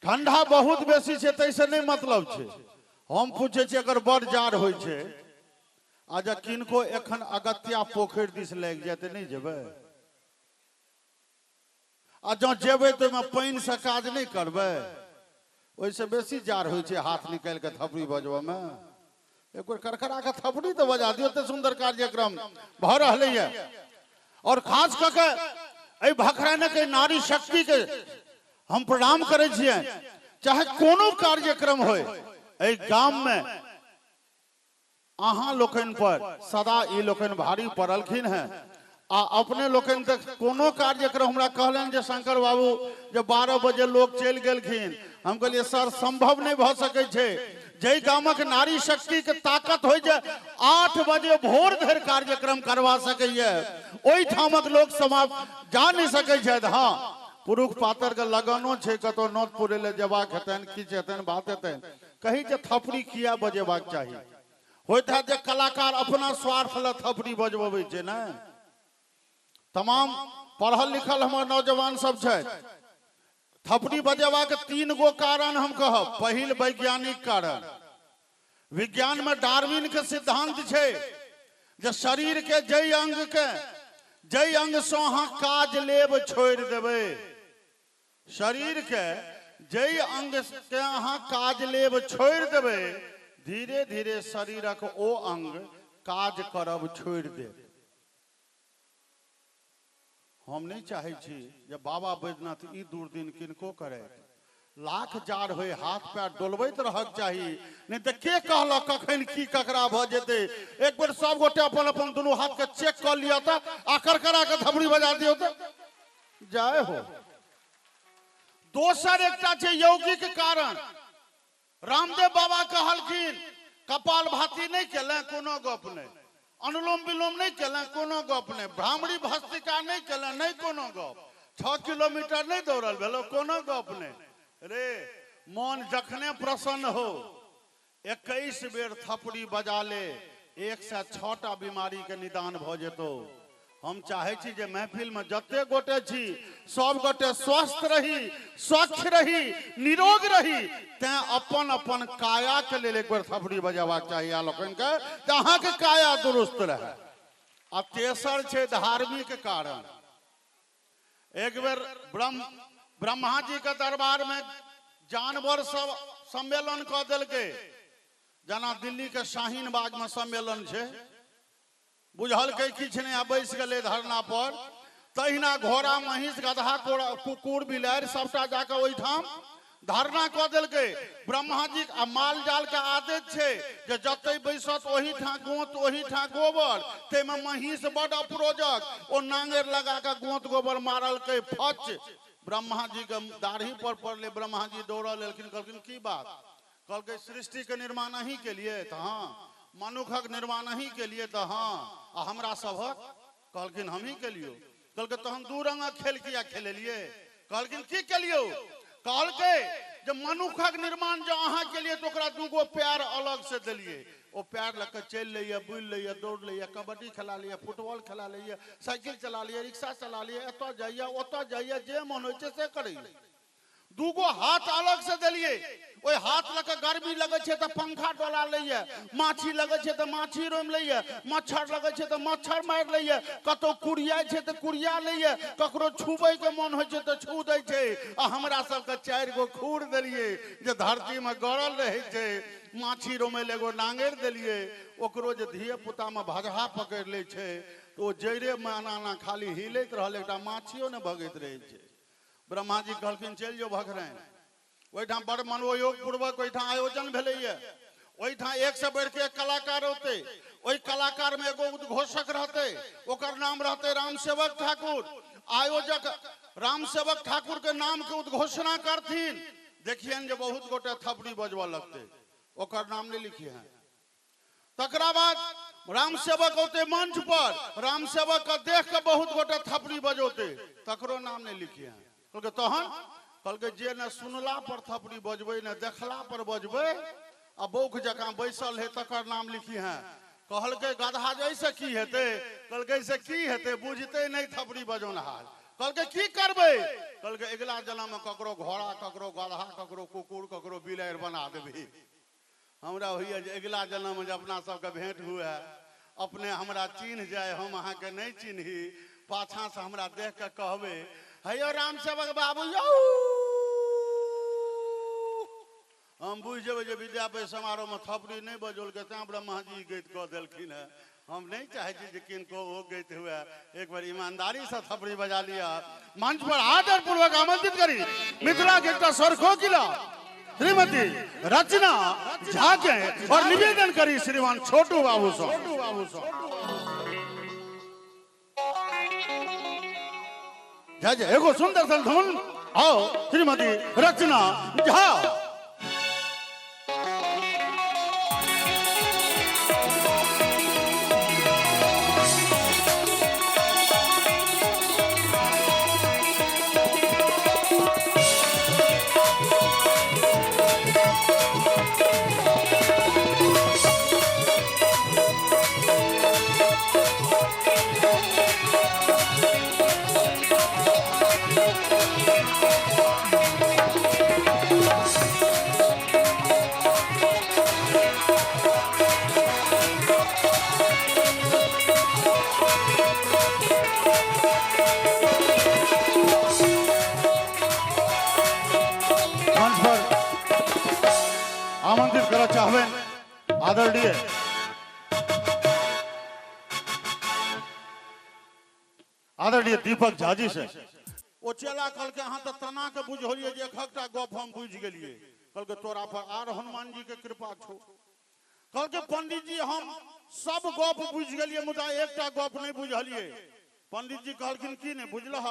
ठंडा बहुत बेसी छै ताहिसँ नहि मतलब छै। हम पूछै छी अगर बड़ जाड़ होइ छै आ जँ किनको एखन अगत्या पोखरि दिस लागि जाय तऽ नहि जेबै? आ जँ जेबै तऽ ओहिमे पानिसँ काज नहि करबै? ओहिसँ बेसी जाड़ होइ छै हाथ निकालि कऽ थपड़ी बजबऽमे। एक बेर करकरा कऽ थपड़ी तऽ बजा दियौ। एते सुन्दर कार्यक्रम भऽ रहलैए और खास कऽ के एहि भखराइनक एहि नारी शक्तिके हम प्रणाम करै छियनि। चाहे कोनो कार्यक्रम होय एहि गाममे अहाँ लोकनि पर सदा ई लोकनि भारी पड़लखिन हैं। आ अपने लोकनि तक कोनो कार्यक्रम हमरा कहलनि जे शंकर बाबू जे 12 बजे लोक चलि गेलखिन। हम कहलियै सर संभव नहि भऽ सकै छै। जाहि गामक नारी शक्तिके ताकत होइ जे 8 बजे भोर धरि कार्यक्रम करवा सकैए, ओहिठामक लोक समाप्त जा नहि सकै छथि। हँ, पुरुष पातरके लगनो छै, कतहु नोत पुरै लए जेबाक हेतनि, किछु हेतनि, बात हेतनि। कही जे थपड़ी किया बजेबाक चाही? होइत हैत जे कलाकार अपना स्वार्थ लए थपड़ी बजबबै छै ने। तमाम पढ़ल लिखल हमर नौजवान सब छथि। थपड़ी बजेबाक 3 गो कारण हम कहब। पहिल वैज्ञानिक कारण। विज्ञान में डार्विन के सिद्धांत छै जे शरीर के जै अंग के जै अंग से अहाँ काज लेब छोड़ि देबै, शरीर के जै अंग के अहाँ काज लेब छोड़ि देबै, धीरे धीरे शरीरक ओ अंग काज करब छोड़ि देत। हम नहीं चाहे छी जे बाबा बैद्यनाथ ई दुर्दिन किनको करे। लाख जाड़ होय हाथ पैर डोलबैत रहक चाही, नहीं तऽ के कहलक कखन की ककरा भऽ जेतै। एक बेर सब गोटे अपन अपन दुनू हाथ के चेक कऽ लिअ तऽ आ करकरा के थपड़ी बजा दियौ तऽ जय हो। दोसर एकटा छै यौगिक कारण। रामदेव बाबा कहलखिन कपाल भाती नहीं केलें कोनो गप नहीं, अनुलोम विलोम नहीं केलें कोनो गप नहीं, भ्रामरी भस्त्रिका नहीं केलें नहीं कोनो गप, 6 किलोमीटर नहीं दौड़ल भेलो कोनो गप नहीं। रे मन जखने प्रसन्न हो 21 बेर थपड़ी बजा ले, 106टा बीमारी के निदान भ जेतो। हम चाहे छी जे महफिल में जते गोटे छी सब गोटे स्वस्थ रही, स्वच्छ रही, निरोग रही। तैं अपन अपन काया के लेल एक बेर थपड़ी बजेबाक चाही आ लोकनि के, जे अहाँके काया दुरुस्त रहे। आ तेसर छै धार्मिक कारण। एक बेर ब्रह्मा जी के दरबार में जानवर सब सम्मेलन कऽ देलकै, जेना दिल्ली के शाहीन बाग में सम्मेलन छै, बुझलकै किछु नहि आ बैस गेलै धरना पर। तहिना घोड़ा महींस गदहा कुकुर बिलाड़ि सबटा जाकऽ ओहिठाम धरना कऽ देलकै। ब्रह्मा जी आ माल जाल के आदत छै जे जतै बैसत ओहिठाम गोंत ओहिठाम गोबर, ताहिमे महींस बड अपरोजक, ओ नांगरि लगा कऽ गोंत गोबर मारलकै फच। ब्रह्मा जी के दाढ़ी पर पड़लै। ब्रह्मा जी दौड़ल एलखिन, कहलखिन की बात? कहलकै सृष्टि के निर्माण अहीं के लिए? तऽ हाँ। मनुखक निर्माण अहीं के लिए? तऽ हाँ। आ हमरा सभक? कहलखिन हमही के लियो। कहलकै तहन 2 रंगक खेल किया खेलेलियै? कहलखिन की केलियौ? कहलकै जे मनुखक निर्माण जँ अहाँ केलियै तऽ ओकरा 2 गो पैर अलग से देलियै, ओ पैर लऽ कऽ चलि लैए, बुलि लैए, दौड़ लैए, कबड्डी खेला लैए, फुटबॉल खेला लैए, साइकिल चला लैए, रिक्शा चला लैए, एतऽ जाइए ओतऽ जाइए, जे मन होइ छै से करैए। 2 गो हाथ अलग से देलियै, ओहि हाथ लऽ कऽ गर्मी लगै छै तऽ पंखा डोला लैए, माछी लगै छै तऽ माछी रोमि लैए, मच्छर लगै छै तऽ मच्छर मारि लैए, कतहु कुरियाइ छै तऽ कुरिया लैए, ककरो छुबैके मन होइ छै तऽ छू दै छै। आ हमरा सबके 4 गो खूर देलियै जे धरतीमे गड़ल रहै छै, माछी रोमै लए एगो नांगरि देलियै, ओकरो जे धिये पुतामे भजहा पकड़ि लै छै तऽ ओ जड़िमे एना एना खाली हिलैत रहल, एकटा माछियो नहि भगैत रहै छै। ब्रह्मा जी कहलखिन चलि जाउ भखराइन, ओहिठाम बड़ मनोयोग पूर्वक ओहिठाम आयोजन भेलैए, ओहिठाम एक से बढ़ि के एक कलाकार औतै, ओहि कलाकार में एगो उद्घोषक रहतै, ओकर नाम रहतै रामसेवक ठाकुर। आयोजक रामसेवक ठाकुर के नाम के उद्घोषणा करथिन, देखियनि जे बहुत गोटे थपड़ी बजबऽ लगतै, ओकर नाम नहि लिखिहन। तकरा बाद रामसेवक औते मंच पर, रामसेवक के देख के बहुत गोटे थपड़ी बजौते, तकरो नाम नहीं लिखिहन। कहलकै तहन? कहलकै जे ने सुनला पर थपड़ी बजबै ने देखला पर बजबै आ बौख जकाँ बैसल है तकर नाम लिखिहन। कहलकै गधा जैसे की हेतै? कहलकै से की हेतै, बुझतै नहीं थपड़ी बजौनहार। कहलकै की करबै? कहलकै अगिला जन्म में ककरो घोड़ा, ककरो गदहा, ककरो कुकुर, ककरो बिलाड़ि बना देबही। हमरा होइए जे अगिला जन्म में जे अपना सबके भेंट हुए, अपने हमरा चिन्ह जाय, हम अहाँके नहि चिन्ही, पाछाँ से हमरा देख के कहबै, हे यौ राम सेवक बाबू यौ, हम बुझि जेबै जे विद्यापति समारोह में थपड़ी नहि बजौलकै तैं ब्रह्माजी गीत कऽ देलखिन हेँ। हम नहीं चाहे छी जे किनको ओ गीत हुए। एक बार ईमानदारी से थपड़ी बजा लिया। मंच पर आदर पूर्वक आमंत्रित करी मिथिला के एकटा स्वर कोकिला श्रीमती रचना झा के और निवेदन करी श्रीमान छोटू बाबू से। जय जय एगो सुंदर सन धुन आओ श्रीमती रचना झा। मंच पर आमंत्रित करऽ चाहबनि आदरणीय आदरणीय दीपक झा जी से। ओ चेला कहलकै अहाँ तऽ तना के बुझलियै जे एकहकटा गप हम बुझि गेलियै। कहलकै तोरा पर आर हनुमान जी के कृपा छौ। कहलकै पंडित जी हम सब गप बुझि गेलियै मुदा एकटा गप नहि बुझलियै। पंडित जी कहलखिन की नहि बुझलह?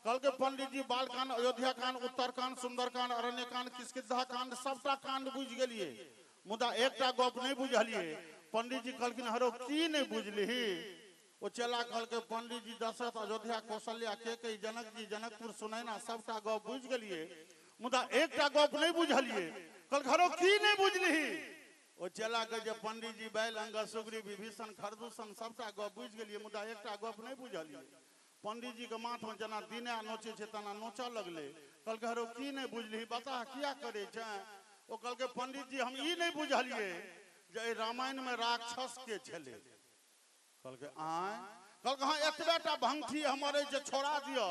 कहलकै पंडित जी बालकांड, अयोध्या कांड, उत्तरकांड, सुंदरकांड, अरण्यकांड, किष्किंधा कांड सबटा कांड बुझि गेलियै मुदा एकटा गप नहि बुझलियै। पंडित जी कहलखिन हरो की नहि बुझलिही? ओ चेला कहलकै पंडित जी दशरथ, अयोध्या, कौशल्या, केकई, जनक जी, जनकपुर, सुनैना सबटा गप बुझि गेलियै मुदा एकटा गप नहि बुझलियै। कहलकै हरो की नहि बुझलिही? ओ चेला के जे पंडित जी बैल, अंगद, सुग्रीव, विभीषण, खरदूषण सबटा गप बुझि गेलियै मुदा एकटा गप नहि बुझलियै। पंडित जी के माथ में जेना दिने नोचै छै तेना नोचऽ लगलै। कहलकै हरो की नहि बुझलिही, बता किया करै छै? ओ कहलकै पंडित जी हम ई नहि बुझलियै जे एहि रामायण में राक्षस के छलै। कहलकै आँय? कहलकै हाँ एतबे टा भंगठी हमर अछि जे छोड़ा दिअ,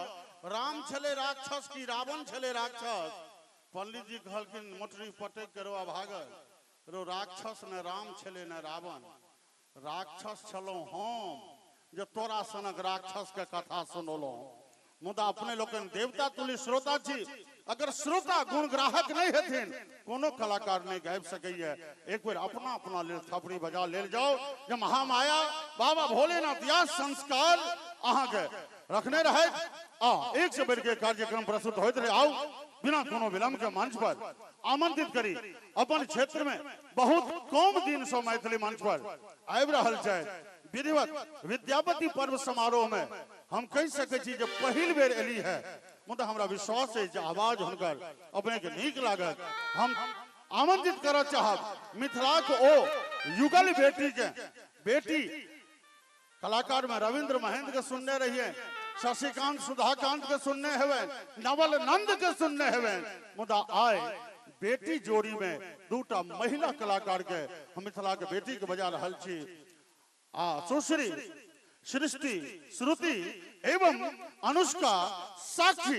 राम छलै राक्षस की रावण छलै राक्षस? पंडित जी कहलखिन मोटरी पटकि के रौ अभागल, रौ राक्षस ने राम छलै ने रावण, राक्षस छलहुँ हम जे तोरा सनक राक्षस के कथा सुनौलहुँ। मुदा अपने लोकनि देवता तुल्य श्रोता छी, अगर श्रोता गुणग्राहक नहीं हेथिन कोनो कलाकार नहीं गाबि सकैए। एक बेर अपना अपना लेल थपड़ी बजा लेल जाओ जे महामाया बाबा भोलेनाथ या संस्कार अहाँके रखने रहैत आ एक से बढ़ि के कार्यक्रम प्रस्तुत होइत रहे। आउ बिना कोनो विलंब के मंच पर आमंत्रित करी अपन क्षेत्र में बहुत कम दिन से मैथिली मंच पर आबि रहल छथि। विधिवत विद्यापति पर्व समारोह में हम कहि सकै छी जे पहिल बेर एली है, मुदा हमरा विश्वास है जे आवाज हुनकर अपने के नीक लागत। हम आमंत्रित करऽ चाहब मिथिलाक ओ युगल बेटी के, बेटी कलाकार में रविंद्र महेंद्र के सुनने रहिए, शशिकांत सुधाकांत के सुनने हेबै, नवल नंद के सुनने हेबै, मुदा आइ बेटी जोड़ी में दूटा महिला कलाकार के हम मिथिला के बेटी के बजा रहल छी। आ सुश्री सृष्टि श्रुति एवं अनुष्का साक्षी,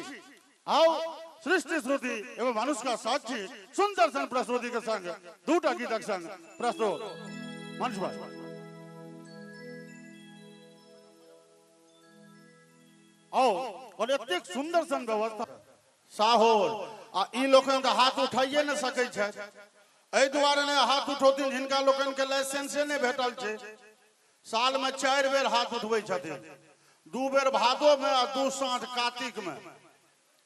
आओ सृष्टि श्रुति एवं अनुष्का साक्षी सुंदर सन प्रस्तुति के संग दूटा गीतक संग प्रस्तुत मंच पर। आओ और एतेक सुंदर सन व्यवस्था साहोर आ ई लोकनि तऽ हाथ उठाइए नहि सकै छथि, एहि दुआरे नहि हाथ उठौथिन जिनका लोकनि के लाइसेंसे नहि भेटल छै। साल में 4 बेर हाथ उठबै छथिन, 2 बेर भादो में आ 2 साँझ कार्तिक में,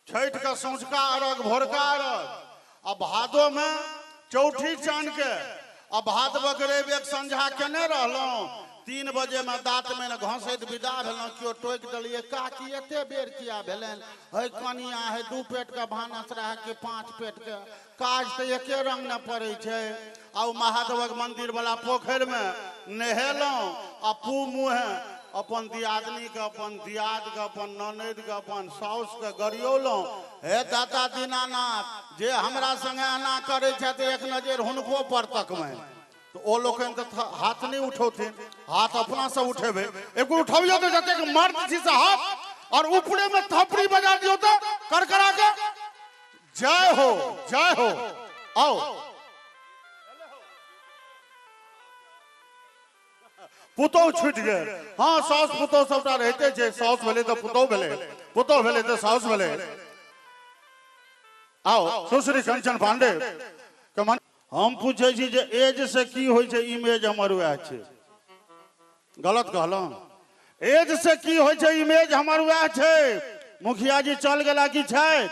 छठि के सौंझका अर्घ भोरका अर्घ आ भादो में चौठी चान के आ भादवक रवि एक संझा केने रहलहुँ, 3 बजे में दाँत में घसैत विदा भेलहुँ, केओ टोकि देलियै काकी एते बेर किया भेलनि? है कनिया है 2 पेट के भानस रहै कि 5 पेट के, काज तऽ एके रंग ने पड़ै छै। आ ओ महादेवक मंदिर वाला पोखरि में नहेलहुँ आ पू मुँहे अपन दियादनीके, अपन दियादके, अपन ननदिके, अपन साउसके गरियौलहुँ। हे दाता दीनानाथ, जे हमरा संगे एना करै छथि एक नजर हुनको पर तकबै। तऽ ओ लोकनि तऽ हाथ नहि उठौथिन, हाथ अपनासँ उठेबै। एगो उठबियौ तऽ जतेक मर्द छी से हाथ, और ऊपरेमे थपड़ी बजा दियौ तऽ करकरा के जय हो, जय हो। आओ पुतोह छूटि गेल। हाँ, साउस पुतोह सबटा रहिते छै। साउस भेलै तऽ पुतोह भेलै, पुतोह भेलै तऽ साउस भेलै। आओ सुश्री कंचन पांडे के मन। हम पूछै छी जे एज से की होइ छै? इमेज हमर वएह छै। गलत कहलहुँ? एज से की होइ छै? इमेज हमर वएह छै। मुखिया जी चल गेला की छथि?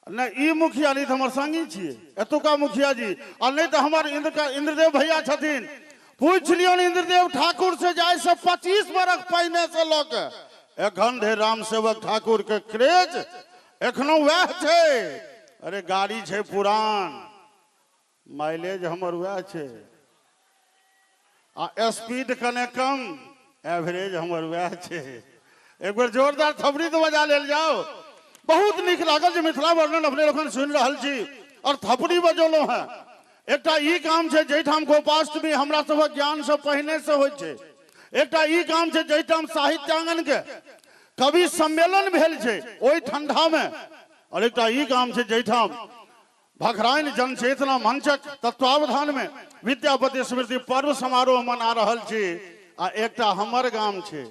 नहि, ई मुखिया नहि तऽ हमर संगी छियै एतुका मुखिया जी, आ नहि तऽ हमर इंद्रदेव भैया छथिन। पूछि लियौन इंद्रदेव ठाकुर से, जाइ से 25 बरख पहिने से लऽ के एखन धरि राम सेवक ठाकुर के क्रेज एखनो वएह छै। अरे गाड़ी छै पुरान, माइलेज हमर वएह छै, आ स्पीड कने कम, एवरेज हमर वएह छै। एक बेर जोरदार थपड़ी तऽ बजा लेल जाओ। बहुत नीक लागल जे मिथिला वर्णन अपने लोकनि सुनि रहल छी और थपड़ी बजौलहुँ हेँ। एकटा ई काम छै जाहिठाम गोपाष्टमी हमरा सभक ज्ञानसँ पहिने से होइ छै। एकटा ई काम छै जाहिठाम साहित्यांगन के कवि सम्मेलन भेल छै ओहि ठंडा में। और एकटा ई काम छै जाहिठाम भखराइन जनचेतना मंचक तत्वावधान में विद्यापति स्मृति पर्व समारोह मना रहल छी। आ एकटा हमर गाम छै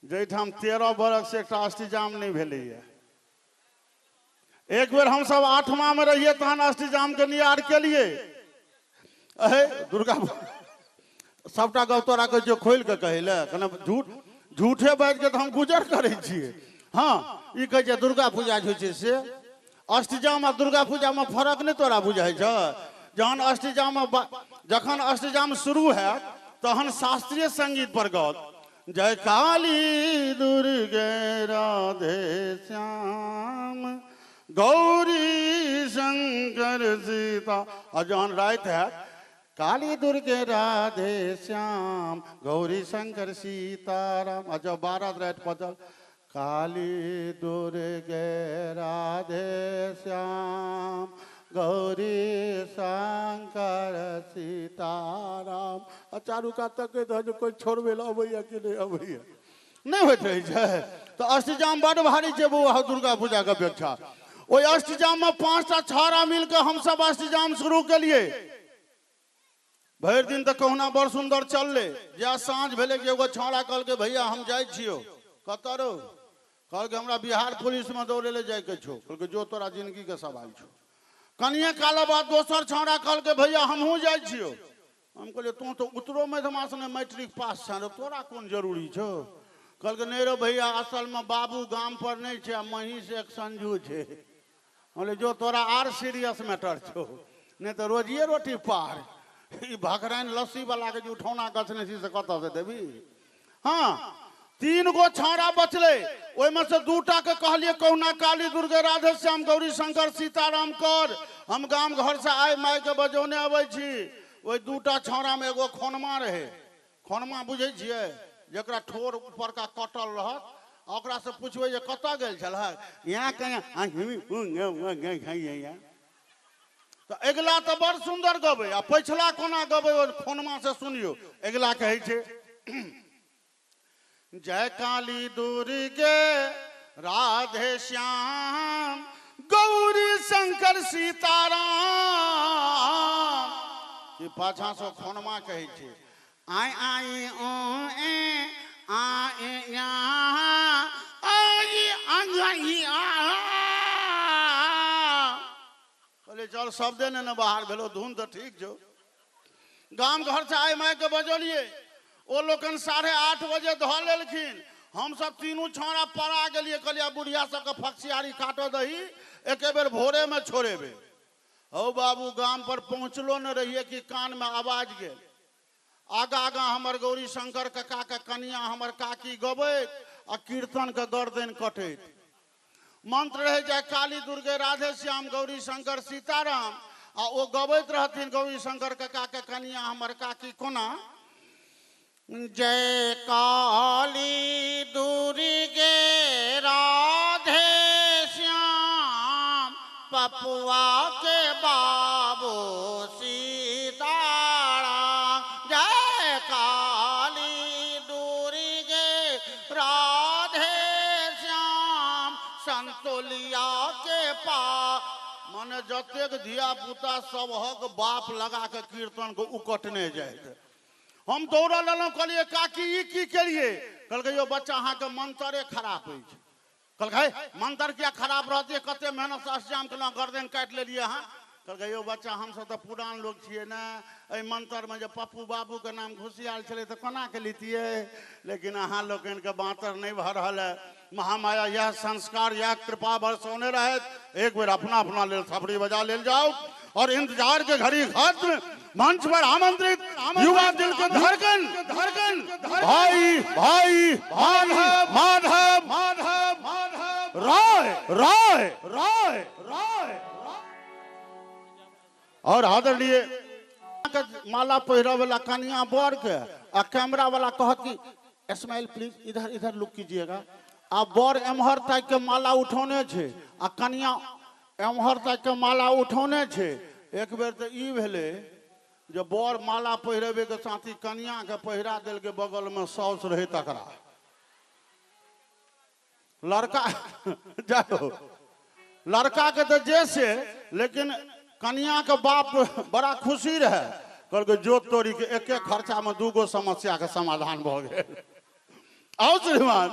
जाहिठाम 13 बरख से एकटा अष्टजाम नहि भेलैया। एक बेर हमसब 8वां में रहिए तहन अष्टजाम के नियार केलिए। अहे दुर्गा सबटा गप तोरा कहै छियौ खोलि कऽ कहै लए, कने झूठ झूठे बाजि कऽ तऽ हम गुजर करै छियै। हाँ, ई कहै छै दुर्गा पूजा जे होइ छै से अष्टजाम आ दुर्गा पूजामे फरक नहि तोरा बुझाइ छ? जहन अष्टजाम जखन अष्टजाम शुरू हैत तहन शास्त्रीय संगीत पर गाओत जय काली दुर्गे राधे श्याम गौरी शंकर सीता। आ जहन राति हैत काली दुर्गे राधे श्याम गौरी शंकर सीताराम। आ जब 12 राति पचल काली दुर्गे राधे श्याम गौरी शंकर सीताराम। आ चारू कात तकैत रहत जे कोइ छोड़बै लए अबैया कि नहि अबैया। नहि होइत रहै छै। तऽ अष्टजाम बड्ड भारी छै बौआ दुर्गा पूजाके अपेक्षा। ओहि अष्टजाममे 5टा छाड़ा मिलके हमसब अष्टजाम शुरू केलियै। भरि दिन तऽ कहुना बड़ सुन्दर चललै। जहाँ साँझ भेलै कि एगो छौड़ा कहलकै भैया हम जाइ छियौ। कतऽ रौ? कहलकै हमरा बिहार पुलिसमे दौड़ै लए जाइके छौ। कहलकै जो तोरा जिंदगीके सवाल छौ। कनिए काल बाद दोसर छौड़ा कहलकै भैया हमहूँ जाइ छियौ। हम कहलियै तू तऽ उत्तरो मध्यमासँ नहि मैट्रिक पास छह रे, तोरा कोन जरूरी छौ? कहलकै नहि रौ भैया, असलमे बाबू गाम पर नहि छै आ महींस एक संजू छै। हम कहलियै जो तोरा आर सीरियस मैटर छौ, नहि तऽ रोजिए रोटी पार। ई भखराइन लस्सी वाला के जे उठौना गछने छी से कतऽ से देबी? हाँ, 3 गो छौड़ा बचलै, ओहिमे से 2टा के कहलियै कहुना काली दुर्गे राधे श्याम गौरी शंकर सीताराम कर, हम गाम घर से आइ माय के बजौने अबै छी। ओहि 2टा छौड़ा में एगो खोनमा रहै। खोनमा बुझै छियै? जकरा ठोर ऊपरका कटल रहत, आ ओकरा से पुछबै जे कतऽ गेल छलहक, यहाँ कहाँ तऽ अगिला तऽ बड़ सुन्दर गबै आ पछिला कोना गबै ओ खोनमा से सुनियौ। अगिला कहै छै जय काली दुर्गे राधे श्याम गौरी शंकर सीताराम। कि पाछाँ से खोनमा कहै छै आइ आइ ओ ए आ ए या आई अंगई आ। कहलियै चल शब्दे ने बाहर भेलो, धुन तऽ ठीक छौ। गाम घर से आइ माय के बजौलियै, ओ लोकनि 8:30 बजे धऽ लेलखिन। हमसब तीनू छौड़ा पड़ा गेलियै। कहलियै बुढ़िया सबके फकसियारी काटऽ दही, एके बेर भोरे में छोड़ेबै। हौ बाबू, गाम पर पहुँचलो ने रहियै कि कान में आवाज गेल। आगा आगा हमर गौरी शंकर कका के कनिया हमर काकी गबैत आ कीर्तन के गर्दन कटैत। मंत्र रहे जय काली दुर्गे राधे श्याम गौरी शंकर सीताराम। आ ओ गबैत रहथिन गौरी शंकर कका के कनिया हमर काकी कोना जय काली दुर्गे राधे श्याम, पपुआ के बाबू सीताराम। जय काली दुर्गे राधे श्याम, संतोलिया के पा। मने जतेक धिया पुता सबहक बाप लगा के कीर्तन को उकटने जाइत। हम दौड़ल एलहुँ, कहलियै काकी ई की केलियै? कहलकै यौ बच्चा अहाँके मंत्रे खराब अछि। कहलकै मंत्र किया खराब रहतै? कते मेहनत से अष्टजाम केलहुँ, गर्दन काटि लेलियै अहाँ। कहलकै यौ बच्चा हमसब तऽ पुरान लोक छियै ने, एहि मंत्रमे जे पप्पू बाबूके नाम घुसियाल छलै तऽ कोना के लितियै, लेकिन अहाँ लोकनिके बाँतर नहि भऽ रहल है। महामाया यह संस्कार यह कृपा बरसौने रहत। एक बेर अपना अपना लेल थपड़ी बजा लेल जाओ और इंतजार के घड़ी खत्म। मंच पर आमंत्रित युवा दिल के धड़कन धड़कन भाई भाई माधव माधव माधव माधव राय राय राय राय। और आदरणीय माला पहिरऽ वाला कनिया बर के आ कैमरा वाला कहत कि स्माइल प्लीज, इधर इधर लुक कीजिएगा। आ बर एम्हर ताकि के माला उठौने छै आ कनिया एम्हर ताकि के माला उठौने छै। एक बेर तऽ ई भेलै जे बर माला पहिरबे के साथी कनिया के पहिरा देलकै, बगल में साउस रहे तकरा। लड़का जाओ लड़का के तऽ जे से, लेकिन कनिया के बाप बड़ा खुशी रहे, कहलकै जोत तोरी के एके खर्चा में दूगो समस्या के समाधान भऽ गेल। आओ श्रीमान।